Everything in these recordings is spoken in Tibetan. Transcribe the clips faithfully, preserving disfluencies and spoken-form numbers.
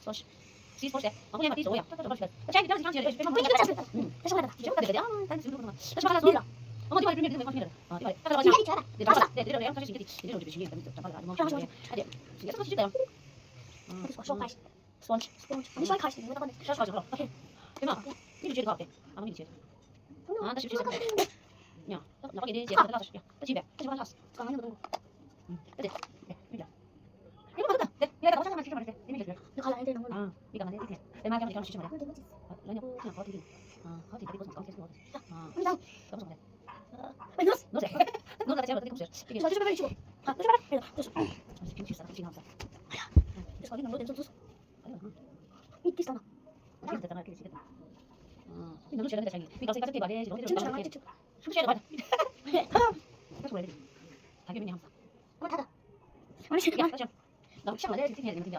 Sponge. See sponge there. Aku yang mati so ya. Tak tak tak. Cakap dia jangan dia. Dia cakap dia. Dia cakap dia. Dia cakap dia. Sponge. Sponge. Ini saya kasih. Ini tak ada. Sponge. Sponge. Ini saya kasih. Aku ni dia. Ah, tak sih. Ya. Tak nak pakai dia. Tak tak tak. Ya. Tak sih. Tak sih. Sekarang ni betul. Hmm. Tak ada. Ya. Ya. Ini mana tu? Dia dia tak pasal sama sih sama dia. Ini dia. Dia kalau ada nama. Ah, dia kan ada dia. Dia macam macam sih sama dia. Lain aku nak kau tinggi. Ah, kau tinggi tapi kau kau kau. Ah. Ini tahu. Kau sama dia. Ay, Dios. No sé. No sé, te quiero decir. Yo, yo, yo, yo. Ah, yo, yo, yo. Ay, yo. Ay, yo. Ay, yo. Ay, yo.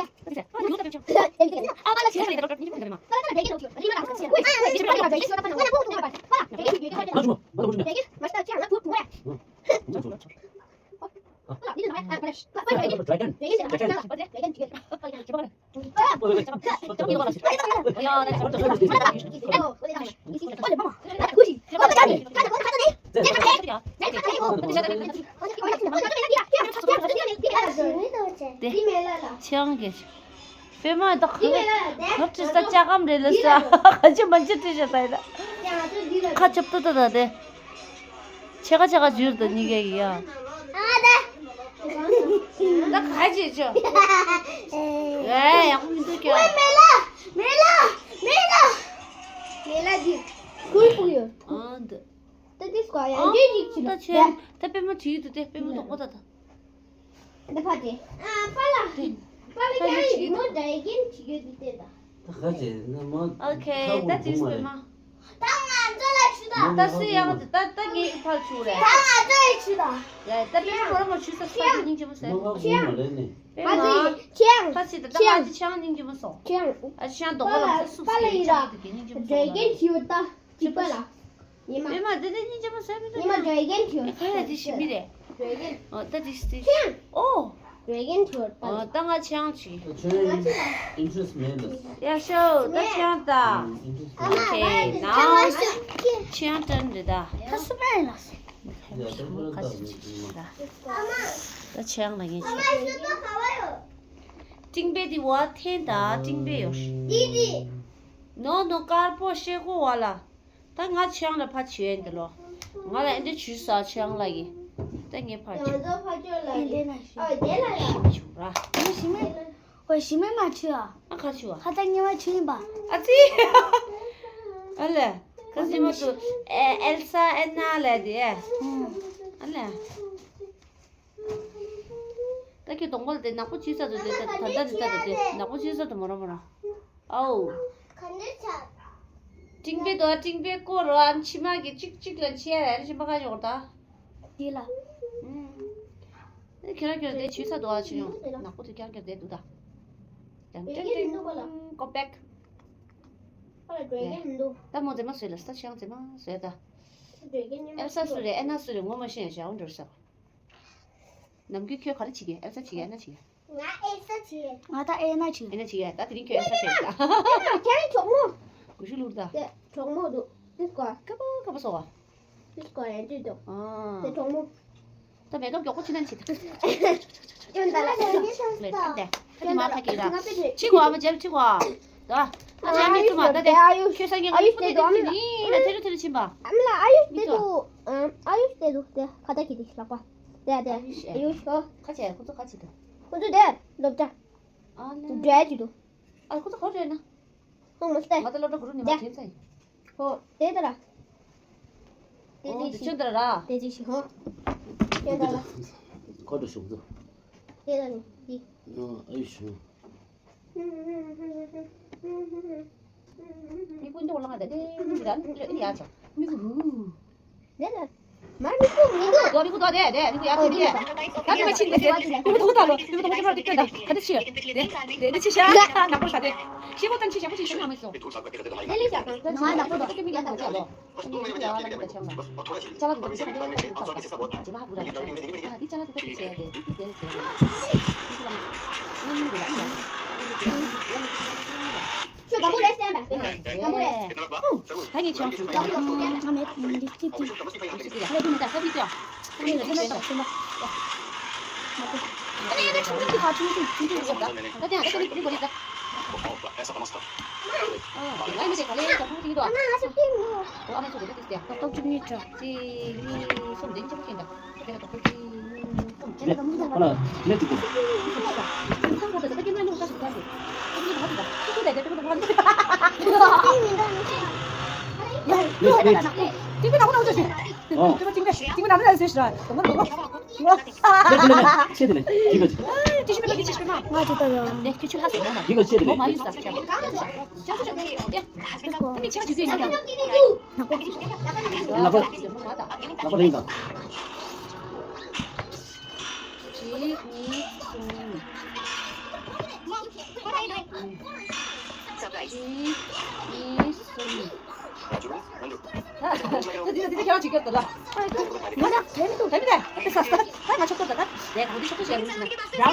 དེ། ཆང་གི། པད་མ་ད་ག་ག་བྲིས་ས་ལྕགས་སྒམ་རེད་ལ་ས་ག་ཅི་མ་ཅི་བྲིས་ཤག་ད་ཡིན་ད། ཁ་ཆབ་ཏུ་ད་ད་དེ། ཕྱེད་ཀ་ཕྱེད་ཀ་འཇུར་ད་གཉིས་ཀའི་ཡ། ད་ག་ཅི་ཆོ། ཨེ་ཡག་པོ་མི་འདུག་ཀྱ། མེ་ལ། མེ་ལ། མེ་ལ། མེ་ལ་འདི། ཁུར་ཁུར་ཡོད། ཨ་འདི། ད་འདི་སྐོར་ཡང་འདྲེ་ཞིག་ཆུ་ད་ལ། ཆེ། ད་པད་མ་བྲིས་འདུག་སྟེ་པད་མ་དོག་པོ་ད་ད། འདི་ཕ་དེ། ཨ་པ་ལ། དེ། པ་ལ་ད་ཡང་ནི་ཡིག་མོ་འདྲ་ཡི་གེ་བྲིས་ཡོད་འདི་ལྟས་ད། ད་ག་ཅེ་ན་མ། ཨོ་ཁེ། ད་ཅིག་པད་མ། ད་ང་ཚོ་ལ་ཆུ་ད། ད་སུ་ཡག་ད་ད་ངའི་ཕར་ཆུ་རེད། ད་ང་ཚོ་ཡི་ཆུ་ད། ཡ་ད་པད་མ་མོ་ར་མོ་ཆུ་ས་ས་ཀྱི་སྙིང་རྗེ་མོ་ཟེར། མ་ང་གུང་མ་ལེན་ནས། པད་མ། ད་ཅི་ཆང་། ད་ཅི་ད་ད་ང་ཅི་ཆང་སྙིང་རྗེ་མོ་སོང་། ཆང་། ཨ་ཆང་དོག་པོ་ལ་ད་སུ་ས་ཀྱི་ཆང་དེ་གི་སྙིང་རྗེ་མོ་སོང་། འདྲ་ཡི་གེ་ཆུ་ད། ཅི་པ་ལ། ཉི་མ། ཉི་མ་དེ་དེ་སྙིང་རྗེ་མོ་ཟེར་མི་འདུག་ཉི་མ་འདྲ་ཡི་གེ་ཁྱོད། ཁ་ཡ་དེ་ཞིམ་པི་རེད། འདྲ་ཡི་གེ། ཨོ་ད་དེ་ཞིམ་དེ། ཨོ། འདྲ་ཡི་གེ་ཁྱོད་པ་ལ། ཨོ་ད་ང་ཆང་ཅིག་ཁྱོད་ཨིན་ཊི་རེ་སི་མེད་ལ། ཡ་ཤོ་ད་ཆང་ད། ཨིན་ཊི་རེ་སི་མེད། ཨོ་ཁེ་ནའོ། ཆང་ཏན་རེད་ད། ད་སུ་པ་ལ། ཡ་ད་ཁོ་ར་ད་མེད་ཅིག་ད། ད་ཆང་ལ་ངས་ཆང་། ཀྲིང་པེ་དེ་བ་འཐེན་ད་ཀྲིང་པེ་ཡོད། དེ་དེ། ནོ་ནོ་དཀར་པོ་ཤེ་ཀོ་བ་ལ། ད་ང་ཆང་ལ་ཕ་ཆོས་ཡན་དེ་ལོ། ང་ལ་ཨེ་འདྲ་ཆུ་ས་ཆང་ལ་ཡིན། ད་ངས་ཕ་ཆོས། ང་ཚོ་ཕ་ཆོས་ལ་ཡིན། ཨ་དེ་ལ་ཡ། ཞིམ་ཆུང་ར། ཞིམ་མེད། ཨོ་ཞིམ་མེད་མ་ཆུ་ཨ། ཨ་ཁ་ཆུ་ཨ། ཁ་ད་ཉི་མ་ཆུ་ཡིན་པ། ཨ་ཙི། ཨ་ལེ། ཁ་ཟི་མ་ཏུ། ཨེ་ཨེལ་ས་ཨེ་ན་ལེ་དེ། ཨ་ལེ། ད་ཁྱོད་གདོང་པ་ལ་དེ་ནག་པོ་ཆུ་ས་དུ་དེ་ད་ད་ད་དེ་ད་དེ་ནག་པོ་ཆུ་ས་དུ་མོ་ར་མོ་ར། ཨའོ། ག་འདྲ་ཆགས། ཀྲིང་པེ་དོ་ཀྲིང་པེ་ཀོ་རོ་ཨམ་ཕྱི་མ་གི་གཅིག་གཅིག་ལ་ཆེ་ར་རེ་ཞིམ་པ་ག་ཡོང་ད། དེ་ལ། ཨུམ། ཁྱེད་རང་ཁྱོད་དེ་ཆུ་ས་དོ་ཨ་ཆུ་ཡོང་ནག་པོ་དེ་ཀྱང་ཀྱང་དེ་འདུག་ད། ཀྲིང་ཀྲིང་ཀྲིང་ཀོ་པེག་ད་མོ་མཛེས་མ་བཟོས་ལ་ས་ཆང་མཛེས་མ་བཟོས་ད། ཨེལ་ས་སུ་རེད་ཨེ་ན་སུ་རེད་ངོ་མ་ཤེས་ཡ་ཞག་འོ་འགྲོ་ས། ནམ་རྒྱུན་ཁྱོད་ག་རེ་བྱེད་ཀྱི་ཨེལ་ས་བྱེད་ཀྱི་ཨེ་ན་བྱེད་ཀྱི། ང་ཨེ་ས་བྱེད། ང་ད་ཨེ་ན་བྱེད། ཨེ་ན་བྱེད་ཀྱི་ད་དེ་རིང་ཁྱོད་ཨེལ་ས་བྱེད་ཀྱི་ད། ཁྱེད་གྲོགས་མོ། གུ་ཤུ་ལུར་ད། དེ་གྲོགས་མོ་འདུག་དེ་སྐོར། ཀ་པོ་ཀ་པོ་སོ་བ། དེ་སྐོར་ཡན་དུས་འདུག་ཨ། དེ་གྲོགས་མོ། ད་མེ་ཀབ་མགྱོགས་པོ་བྱེད་ན་བྱེད་ད། ཅོན་ད་ལ་ལེ་ད་ད་ད་མ་ཁ་ཀི་ར། ཁྱི་གོ་ཨ་མ་ཇེབ་ཁྱི་གོ་ཨ། ད་ཨ་ཅག་མི་ཐུ་མ་ད་དེ་ཁྱོད་སང་ཉིན་ཨ་ཡུས་དེ་དུ་ཨ་མ་ལ། ཨ་ཡུས་དེ་དུ་ཨ་མ་ལ་ཨ་ཡུས་དེ་དུ་དེ་ཁ་ད་ཁྱི་དེ་ལག་པ། དེ་དེ་ཨ་ཡུས་ཨོ། ཁ་ཆེ་ཁོ་ཚོ་ཁ་ཆེ་དུ། ཁོ་ཚོ་དེ་སློབ་གྲྭ། ཨ་ནི། འབྲས་ཀྱི་དུ། ཨ་ཁོ་ཚོ་ཁོ་རེད་ན། ཧོ་མོ་སྟེ། ང་ད་སློབ་གྲྭ་གུ་རུ་ཉི་མ་དེ། དྲན་ཚ་ཡིན། ཧོ་དེ་ད་ར། དེ་ཨོ་དེ་དེ་ཤི། ཅོན་ད་ར། དེ་དེ་ཤི་ཧོ། ཅོན་ད་ར། ཁོ་ད་ཤོག་ཚོ། དེ་ད་ནི་དེ། ཨ་ཨ་ཡུ་ཤུ། མི་ཀུན་ཏུ་ལང་ད་དེ་མི་ར་ལེ་ཡ་ཆ་མི་ཀུ་རུ། དེ་ད། མར་མི་ཕུག་མི་འདུག་འདུག་མི་ཕུག་འདུག་དེ་དེ་མི་ཕུག་ཡར་ཕུག་མི་དེ། ད་མི་མ་ཕྱིན་ཏེ་ཟེར། མི་ཕུག་ཐོག་ཐག་ལོ། མི་ཕུག་ཐོག་ཐག་ལོ། ག་དེ་ཕྱིན། དེ་དེ་དེ་ཕྱིན་ཤག་ནག་པོ་ཤག་དེ། ཤེས་པོ་ཙམ་ཕྱིན་ཤག་པོ་ཕྱིན་ཤག་མ་མི་སོང་། དེ་ལས་ཤག་ནག་པོ་དེ་མི་ཡར་ཐག་ཆག་ལོ། ཁོ་ལ་ནས་ཅིག་གོ། ལག་པ་ལེན་དང་། གཅིག་གཉིས་གསུམ། གཅིག་གཉིས་གསུམ། ད་འདི་ལ་འདི་ལ་ཁྱེད་རང་གཅིག་སྐྱོར་དང་། ང་ལ་དེ་མི་འདུག་དེ་མི་འདུག་དེ་ས་ས་ད་ང་ཆོག་ཏོ་ད་ད། དེ་གང་འདི་ཆོག་ཏོ་བྱས་རུང་ཟིན་ན་རང་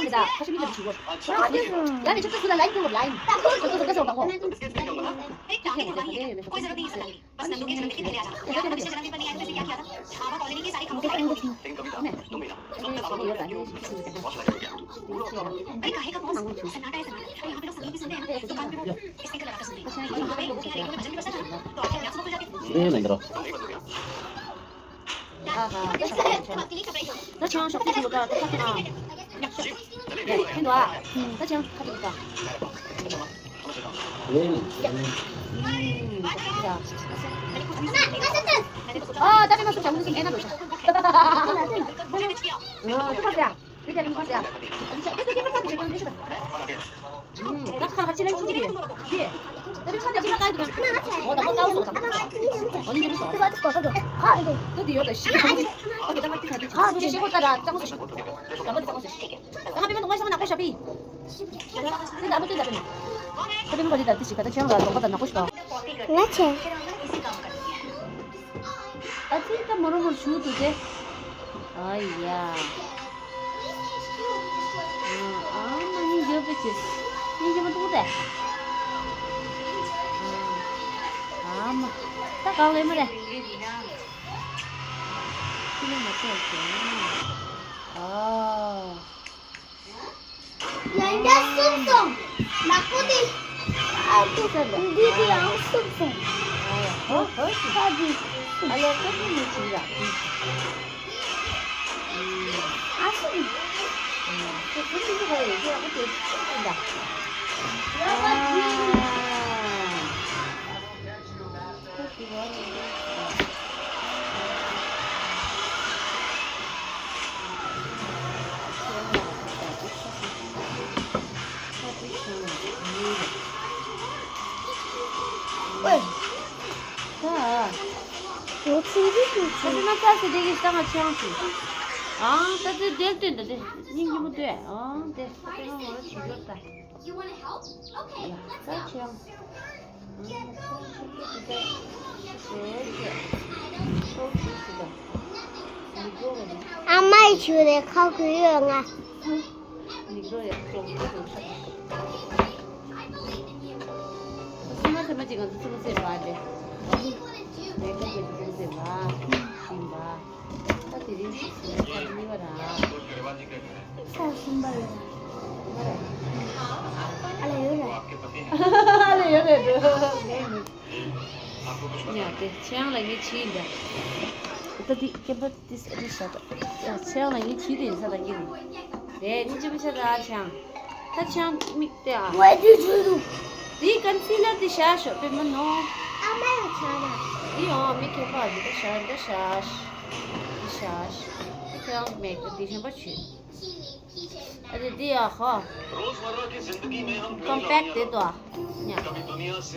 གི་ད་ཁ་ཤི་མི་འདུག་ཞུ་གོ། ཡ་ནི་ཆོག་ཏོ་ཟུར་ལ་ལ་ཡིན་ཁྱོད་ལ་ཡིན། ཆོག་ཏོ་ཟུར་ལ་ཟུར་དང་གོ། कोई जरूरत नहीं है, सर। बस नंदू के जन्मदिन के दिन ले आ जाना। यहाँ पर पिछले जन्मदिन पर नहीं आया तो इसे क्या किया था? बाबा कॉलोनी की सारी खबरों को अरे काहे का पॉज? सन्नाटा है सन्नाटा। अरे यहाँ पे लोग संगीत भी सुनते हैं ना, तो कान पे वो स्पीकर लगा कर सुनते हैं। यहाँ पे वो रेडियो में भजन भी बजता था ना, तो आंखें अपने आप से खुल जाती थी। ད་ཆང་ཤོག་ཅིག་ཞུ་ག་ད་ད་ཁ་ཁ་ད་ཆང་ཁ་ཅིག་ད། ཨ་ད་དེ་མ་སུ་ཆང་མུ་སུ་ཨེ་ན་འདོད་ཤ། ཨ་ད་ཁ་ཟེར། དེ་དེ་རིང་ཁ་ཟེར། ད་ཁ་ཁ་ཅི་ལན་ཅི་ཅི་རེད། ད་དེ་ཁ་དེ་ཅི་ལ་ཀ་ཡི་འདུག་ག་འོ་ད་མོ་ཀ་བོ་སོང་ད། འོ་ནི་འདི་མོ་སོང་། ད་དེ་ཡོད་ད་ཤི་ཁ་ཅི། ཨ་ད་ད་ད་ད་ཤི་ཁོ་ད་ར་ཙང་སོ་ཤི། ད་མོ་ཙང་སོ་ཤི། ད་ང་པེ་མ་ནུ་མ་ཤ་མ་ནག་པོ་ཤ་པི། ད་ད་མོ་ཏི་ད་པེ་མ། ད་པེ་མ་ག་ཅི་ད་དེ་ཤི་ཁ་ད་ཆང་ར་ལོང་པ་ད་ནག་པོ་ཤ་པ། ང་ཆེ། ཨ་ཙི་ད་མོ་རོ་མོར་ཞུ་འདུག་སྟེ། ཨ་ཡ། ཨ་མ་ནི་ཡོད་པའི་ཕྱིར། ནི་ཡོད་མ་འདུག་སྟེ། ཨ་མ། ད་གང་ལས་མ་རེད། ཁྱི་ལས་མ་ཐོས་ཀྱང་། ཨ། ཡང་བསྐྱར་གསུངས་སོང་། ནག་པོ་དེ། ཨ་ཁུ། འདི་དེ་ཡང་གསུངས་སོང་། ཨ་ཡ། ཧོ་ཧོ། ཁ་དེ། ཨ་ལས་ཁ་དེ་མི་བྱིན་ལ། ཨ་ཤི། ཁོ་ཁོ་ཁོ་ཁོ་ཡོད་ཀྱི་ཨ་ཁུ་དེ་ཁོ་ཁོ་ད། ཨ། ཨ། ཨ་ཙི་ན་ཙ་སི་དེ་གི་ས་ང་ཆང་སི། ཨང་ད་ཙི་དེ་ལྟོས་ད་དེ་སྙིང་རྗེ་མོ་ལྟོས། ཨང་དེ་ད་དེ་ང་ང་རོ་བྱེད་རོ་ད། ད་ཆང་། ཨ་མའི་ཆུ་རེ་ཁ་ཁུ་ཡོད་ང་། ནིག་རོ་ཡ་ཙོང་ཙོང་ཤ། སེམས་མ་སེམས་མ་ཅིག་ང་ཚོ་ཙོང་ཟེར་བ་རེད། ལས་ཀ་དེ་ཙོང་ཟེར་བ། ཡིན་པ། ད་དེ་རིང་ཞིག་སེམས་མ་ཁ་གཉིས་པ་ར། ས་གསུམ་པ་ཡོད། ཨ་ལ་ཡོད་ར། ཨ་ལ་ཡོད་རེད་འགྲོ། ཡ་དེ་ཆེ་ཡང་ལ་ངས་ཕྱི་ཡིན་ད། ད་དེ་སྐྱེན་པ། ཏིས་ཨ་ཏི་ཤ་ད། ཆེ་ཡང་ལ་ངའི་ཁྱི་དེ་ཡིན་ས་ད་ངེས་ནི། དེ་ནི་ཅི་མི་ཤ་ད་ཆང་། ད་ཆང་མིག་དེ་ཨ། ཝེ་དུ་ཆུ་དུ། དེ་ཀོན་སི་ལར་དེ་ཤ་ཤོག་པེ་མ་ནོ། ཨ་མ་ཡ་ཆ་ད། དེ་ཡང་མི་ཁྱད་པར་དེ་ད་ཤ་ད་ཤ། དེ་ཤ། དེ་ཁྱེད་རང་མེད་གི་དེ་གཞན་པ་ཆུ། ཨ་དེ་དེ་ཡ་ཧོ། ཀོམ་པེག་དེ་དོ་ཨ། ཉ། ད་ཤ།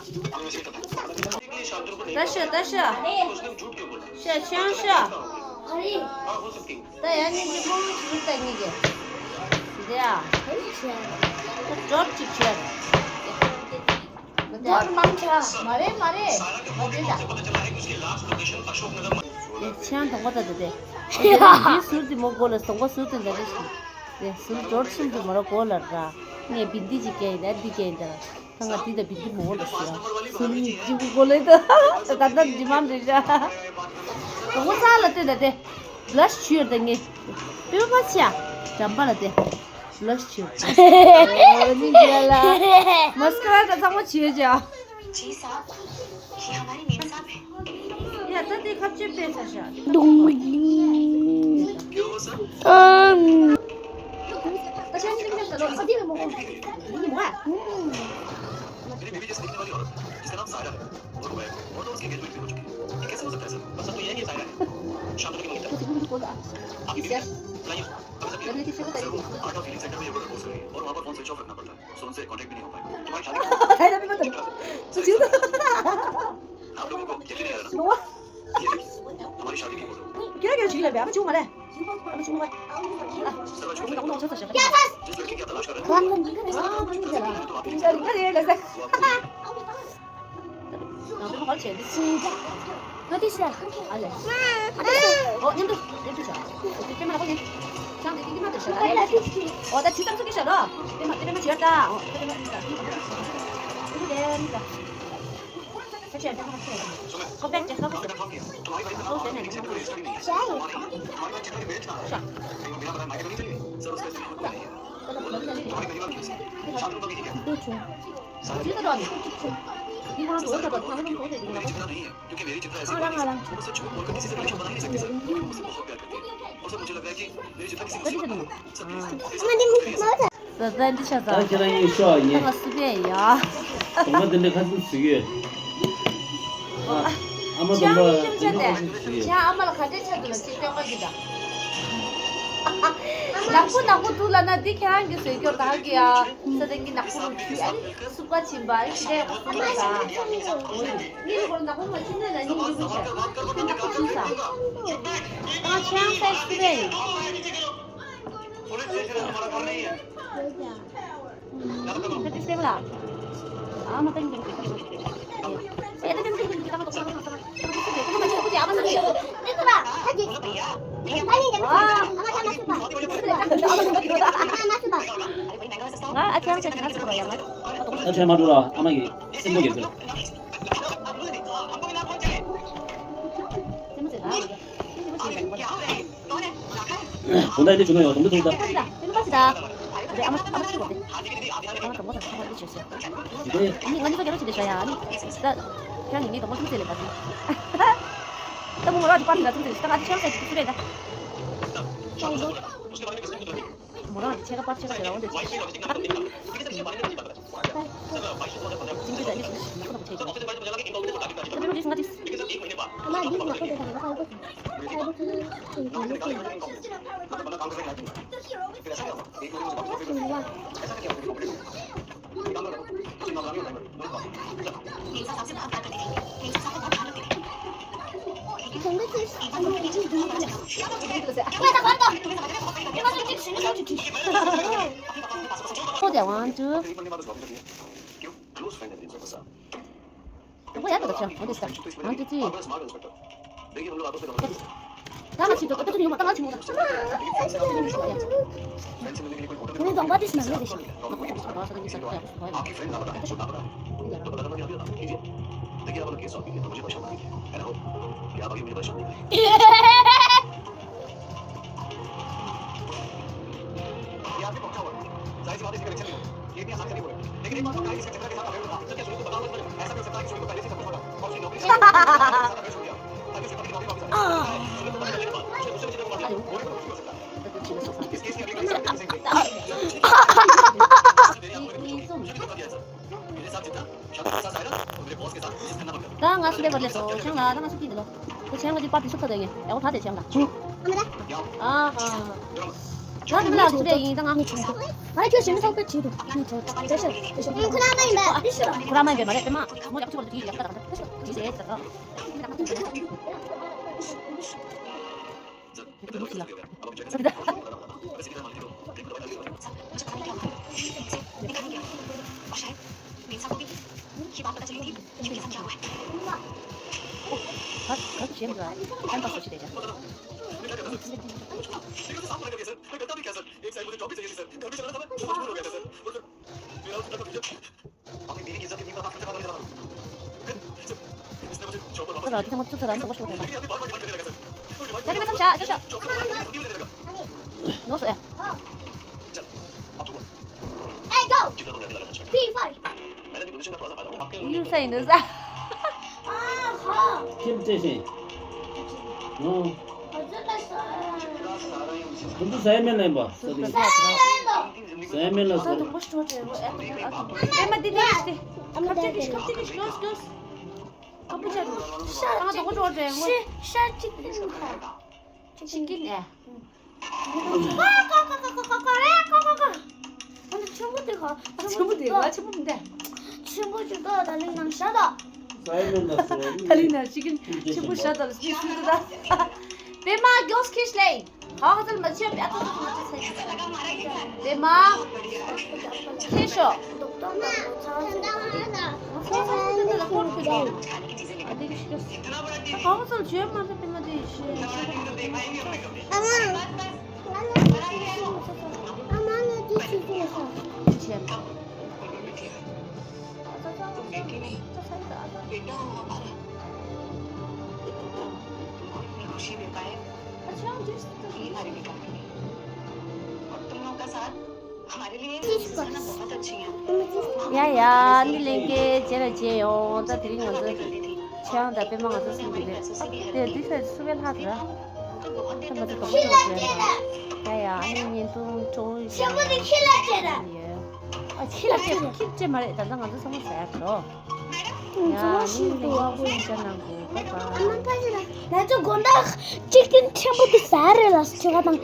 ད་ཤ་ད་ཤ། ཤ་ཆེན་ཤ། ད་ཡང་ཉིན་གྱི་ཁོང་ཚོ་ཟུར་ད་གཉིས་ཀྱི། འདི་ཡ། ད་འབྲོག་ཅིག་བྱས། འབྲོག་མང་ཆ། མ་རེད་མ་རེད། མ་རེད་ད། ཆང་དང་པོ་ད་ད་དེ། འདི་ཟུར་དེ་མོ་གོ་ལ་སྟོང་པ་ཟུར་དེ་འདྲ་རེད་ཤི། དེ་ཟུར་འབྲོག་གསུམ་དེ་མོ་ར་གོ་ལ་ར། ངས་བིན་དི་ཅིག་སྐྱེལ་ཡིན་ད་འདི་སྐྱེལ་ཡིན་ད། ད་ང་འདི་ད་བིན་དི་མོ་གོ་ལ་ཟེར། ཟུར་ཅིག་གོ་ལ་ད། ད་ད་འདི་མ་འདྲི་ར། སྟོང་པ་ཚ་ལ་ལྟོས་ད་དེ། བླ་ཤི་ཆུ་ཡོད་ད་ངས། སྟོན་པ་ཆ། འགྲམ་པ་ལ་དེ། བླ་ཤི་ཆུ། ཨོ་ནི་རྒྱལ་ལ། མ་སི་ཀ་ར་ད་ཚང་མ་བྱེད་བྱ། जी साहब, ये हमारी मेम साहब है। ཡ་ད་དེ་ཁ་ཆེ་པས་ས་ཤ། ད་ཤ་ཉིན་ཉིན་ད་ལོ་ཨ་དེ་མོ། ཨ། मेरी बीवी जैसी दिखने वाली औरत, जिसका नाम सायरा है, वो रुबैया है, और तो उसकी एंगेजमेंट भी हो चुकी है। ये कैसे हो सकता है सर? बस अब तो ये है कि सायरा है। शाम को क्यों नहीं? आपकी बीवी? नहीं, नहीं, नहीं, नहीं। सर, वो आर्ट और फीलिंग सेंटर में योगा का कोर्स कर रही है और वहाँ पर फोन स्विच ऑफ रखना पड़ता है। सो उनसे कॉन्टैक्ट भी नहीं हो पाया। तुम्हारी शादी की खबर? आप लोगों को यकीन नहीं आ रहा ना? ये देखिए, हमारी शादी की फोटो। क्या क्या छीन ले बे? अब छू मारे। अब छू मारे। सर, आज मैं जिस लड़की की आप तलाश कर रहे हैं, तो आप ད་ད་འདི་ཤ་ཚ། ད་ཁྱེད་རང་གཉིས་ཤོག་ཡིན། ད་ང་སུ་པས་ཡ། དང་པོ་འདི་འདྲ་ཁ་ཚིག་ཟིག་ཡོད། ཨ་མ་དང་པོ་འདི་འདྲ་ཁ་ཚིག་ཟིག་ཡོད། ཁྱེད་ཨ་མ་ལ་ག་འདྲའི་ཆ་འདུག་ལ་ཅིག་སྟོན་ག་གི་ད། ནག་པོ་ནག་པོ་འདུག་ལ་ན་འདི་ཁྱེད་རང་གི་བཟོས་སྐྱོར་ད་གི་ཡ། ས་དེང་གི་ནག་པོ་རུ་ཁྱུ་ཨ་ནི་སུབ་ཀ་ཕྱིན་པ་ཨ་ནི་ཞི་ལ་ཡག་པོ་སུབ་ཀ་ད། ཨོ་ཡ། ངའི་སྐོར་ནག་པོ་མ་ཕྱིན་ན་ན་ནི་འདུག་ཤ། ཁྱེད་ནག་པོ་ཕྱིན་ས། ད་ཁྱེད་རང་སའི་སུ་པས་ཡིན། पुलिस स्टेशन है तुम्हारा घर नहीं है। Kati sila? Ah, matang din. Eh, ito din din kita mo to. ང་ཨ་ཅག་ཅག་ང་ཚོ་ཡང་ཨ་ཅག་མ་འགྲོ་ལ་ཨ་མ་གི་སེམས་པ་གི་ཟེར། དགོང་དག་འདི་བྱུང་ན་ཡོད་དུང་འདི་ཐུག་ད། Hold that one, two. ད་ང་ཅི་ད་ད་ང་ཅི་མོ་ད། ཁོ་ནི་གདོང་པ་དེ་སྣང་ལེ་རེ་ཞིག་ད་ང་སུ་ལེ་བར་ལེ་སོ་ཆང་ལ་ད་ང་སུ་ཀི་འདི་ལོ། ཁོ་ཆང་ལ་དེ་པར་དེ་སུ་ཁ་དེ་ངེ་ཨེ་འོ་ད་དེ་ཆང་ལ། ཨ་ཧ། ད་དེ་ལ་སུ་ལེ་ཡིན་ད་ང་ངེ་ཆང་ད། ང་ཁྱོད་ཞིམ་ཚང་པོ་བྱེད་འདུག་ཁྱོད་ཁྱོད་ཁྱོད་ཁྱོད་ཁྱོད་ཁྱོད་ཁོ་རང་མ་ཡིན་པ་ཁོ་རང་མ་ཡིན་པ་མ་རེད་པས་མ་མོ་ཡག་པོ་ཆུ་བར་དུ་དེ་ཡག་ད་ད་ད་ད་ད་ད་ད་ད། ཁོ་རང་དེ་ཚང་མ་ཚུར་ཚུར་རང་ཚོགས་པ་ཤོག་དང་། ད་རེས་མ་ཚང་བྱ་ཤོག་ཤོག་ནོར་སོང་ཨེ། Hey, go! P five. ཡུལ་ས་ཡིན་འདུག་ས། ཁྱིམ་བཅས་ཤིང་། ནོ། ཁོ་ཚོ་ས་ཡ་མེད་ལ་ཡིན་པ། ས་ཡ་མེད་ལ་ས། པད་མ་འདི་འདི་འདི། ཁ་ཅིག་གིས་ཁ་ཅིག་གིས་ཀློས་ཀློས། ཨ་ཕོ་ཆ་རུ། ཤ་ད་གོ་ཅོ་ཅེ་ངོ། ཤ་ཤ་ཅིག་ཏུ་ཤ། ཅིག་ཀིན་ཨེ། ཀ་ཀ་ཀ་ཀ་ཀ་ཀ་ཀ་རེ་ཀ་ཀ་ཀ། ཨ་ནི་ཆེན་པོ་དེ་ག་ཆེན་པོ་དེ་ག་ཆེན་པོ་མི་འདྲ། ཆེན་པོ་ཅིག་ད་ད་ལིང་ནང་ཤ་ད། ད་ལིང་ན་ཅིག་ཀིན་ཆེན་པོ་ཤ་ད་ལ་སི་སི་ད། པད་མ་གྱོགས་ཁེ་ཤ་ལེ། ཧ་ཧ་ཙལ་མ་ཆེ་བ་ཨ་ཏོ་ཏོ་ཏོ་ཏོ་ཚེ། དེ་མ། ཁྱེད་ཤོག་ཧ་ཧ་ཙལ་ཆེ་མ་ཏོ་པད་མ་དེ་ཤི། ཆེ། ཡ་ཡ་འདི་ལེན་གེ་བྱས་ལ་བྱས་ཡོང་། ད་དེ་རིང་ང་ཚོ་ཆེ་ཡང་ད་པད་མ་ང་ཚོ་སུ་གི་རེད། དེ་དུས་ཚོད་སུ་བས་ལྷག་ར། ད་ང་ཚོ་གོམ་ཚོགས་བྱས་ཡ་ཡ་ཨ་ནི་བརྙན་ཐུང་ཁྲོ་བོ་ཞིག་ཡོད། ཨ་ཁྱི་ལ་ཁྱི་ལ་ཁྱི་ལ་ཁྱི་ལ་ཁྱི་ལ་ཁྱི་ལ་ཁྱི་ལ་ཁྱི་ལ་ཁྱི་ལ་ཁྱི་ལ་ཁྱི་ལ་ཁྱི་ལ། ང་ཚོ་མ་ཤི་འདུག་བ་གོ་ཡིན་ཅག་ནང་གོ་པ་པ། ང་ཚོ་དགོང་དག་ཅིག་ཀིན་ཕྲན་བུ་དེ་ཟ་རེད་ལ་ཆོ་ག་དང་།